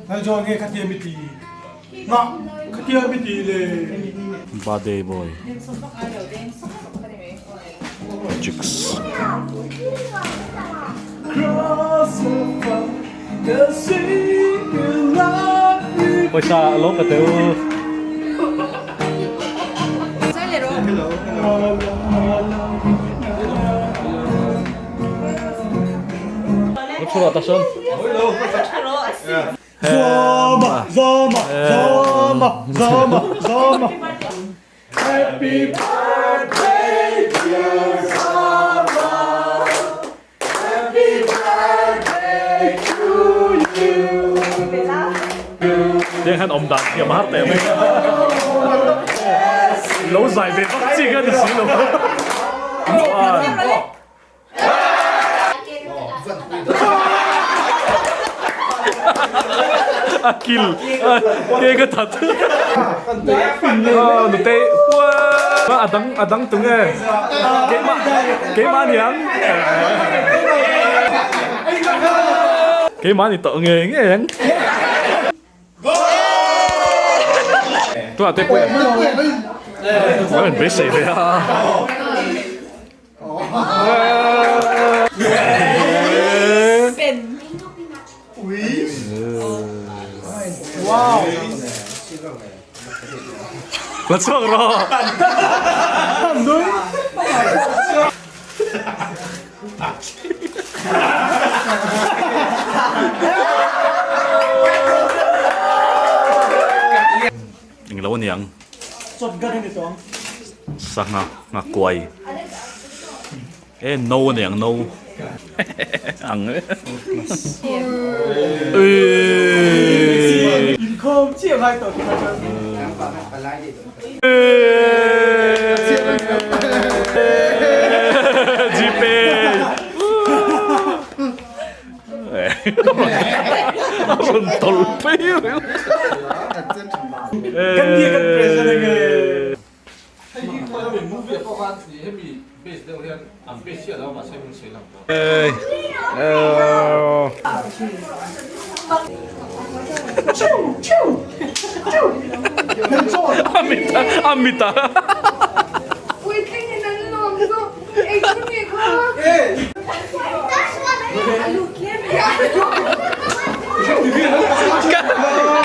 Lal John nge khatia mi ti ngah khatia mi ti le. Birthday boy chicks. Pawisa a lo ka teu. Zama zama zama zama zama Happy birthday dear Zama Happy birthday to you Tiang hian awm dan thiam a har teh mai. Lo zai ve vak chi kha ni si lo. A kil ke ka that. Nute a dang a dang tung e. Keimah keimah niang. Keimah ni tawh nge nge ang. Tunah te pawh an beisei ve a. La chhuak rawh. Englo aniang. Sangha nghakuai e no aniang no ang e. A rawn tawlh phei reng. A mit a.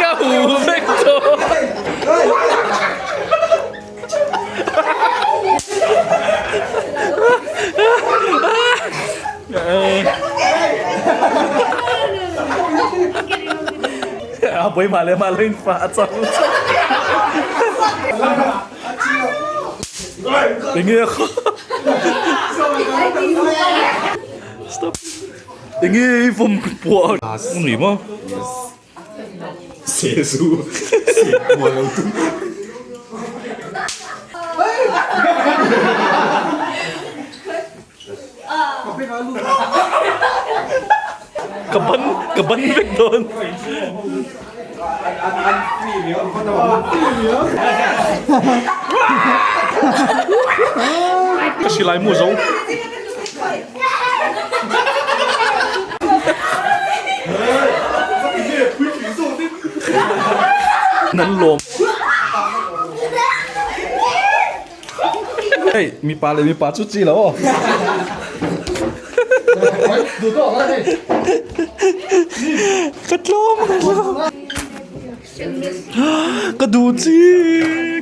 Ka hu vek tawh. A pui mah leh mah lo in fa a chang. Enge a kha? Stop. Enge i vawm puah ni maw? Sezu se puah lo tum. Ka ban ka ban vek dawn. Ka silai mu zo. Nan lawm. Hei mipa leh mipa chu chi lo aw. Ka tlawm ka tlawm. Ka duh chi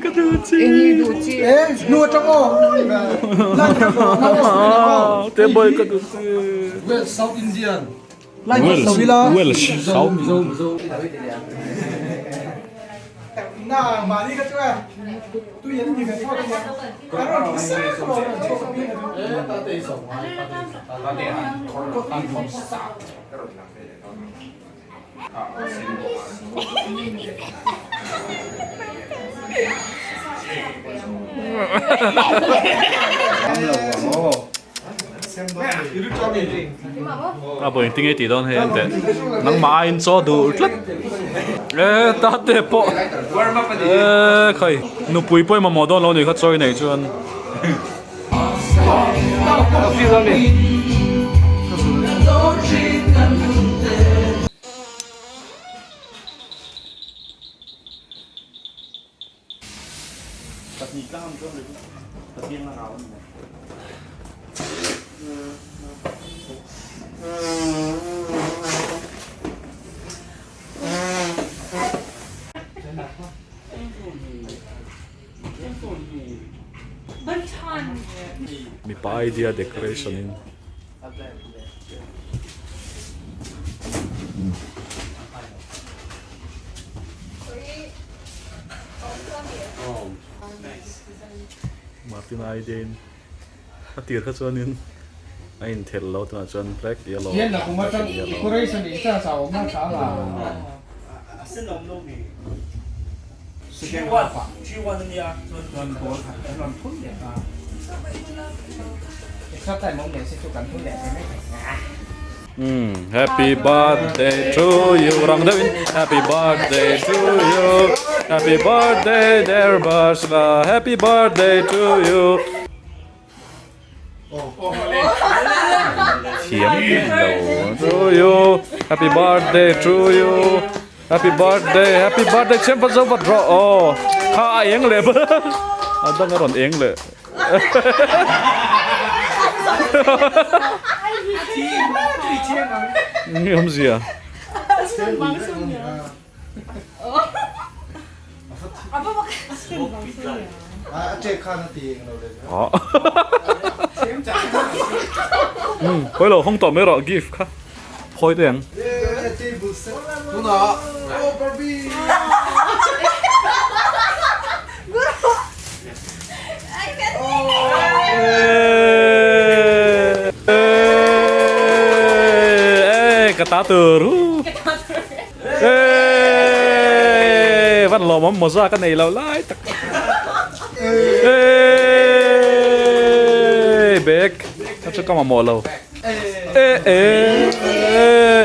ka duh chi. Nu atang aw. Te boy ka duh chi. South Indian. Welsh Welsh South A bawi engtin nge tih dawn hei an teh nangmah aiin chaw duh tlat e tate pawh e khai nupui pawh i mamawh dawn lo ni kha chaw i neih chuan. Mipa idea decoration in. Martin idea in a tir kha chuanin a inthelh lo tunah chuan black yellow black and yellow. Happy birthday to you rang deuh in happy birthday to you happy birthday dear Bashla happy birthday to you thiam lo to you happy birthday to you happy birthday happy birthday chiam vat zo vat rawh aw kha a eng leh a dang a rawn eng leh. Nge awmzia? Khawi lo hawng tawh mai rawh gift kha phawi teh ang. Ka ta tur van lawm awm mawza ka nei lo lai tak bag ka chu ka mamawh lo e e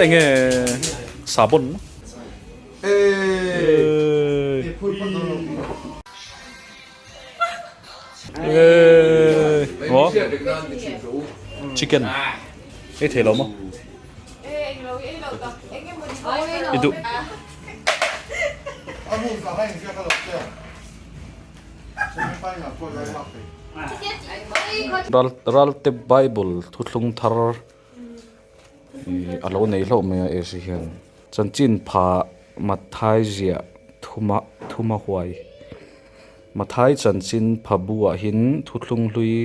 enge sabon Chicken ei thei lo maw? I duh. Ralte Bible thuthlung thar A lo nei hlauh mai a AC hian chanchin pha Mathai ziah thuma thuma huai Mathai chanchin pha buah hin thuthlung hlui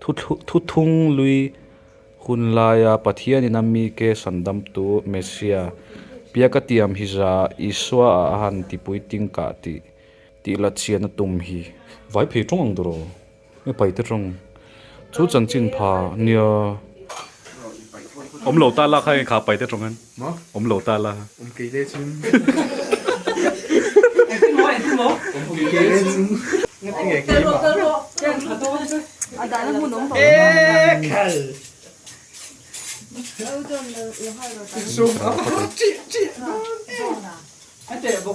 thuthung lui hun laia Pathianin a mike sandamtu Messia piaka tiam hi za Isua ah a han tipui tingkah tih tih la chhian a tum hi vai phei tawng ang tawh Nge paite tawng chu chanchin pha nia. Awm lo ta la kha kha paite tawng an awm lo ta la. Awm kei le chun. Awm kei le chun. Nge kei ma.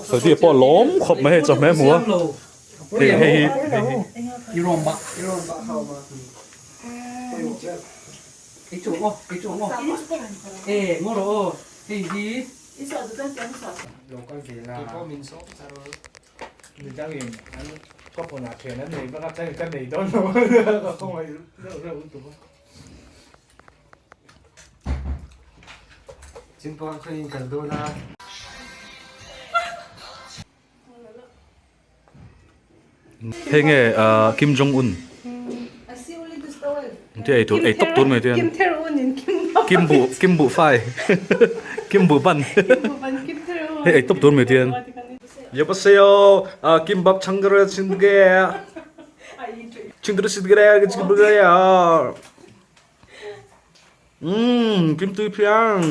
Sawti pawh lawm khawp mai hei chawhmeh hmu a. Hei hei hi hei hi. Hei nge Kim Jong Un ti ei tur ei tawp tur mai te hian Kim bu Kim bu fai Kim bu ban hei ei tawp tur mai te hian Yebaseyo Kim bap changre chinge chingre chingre chingre Kim tui phiang.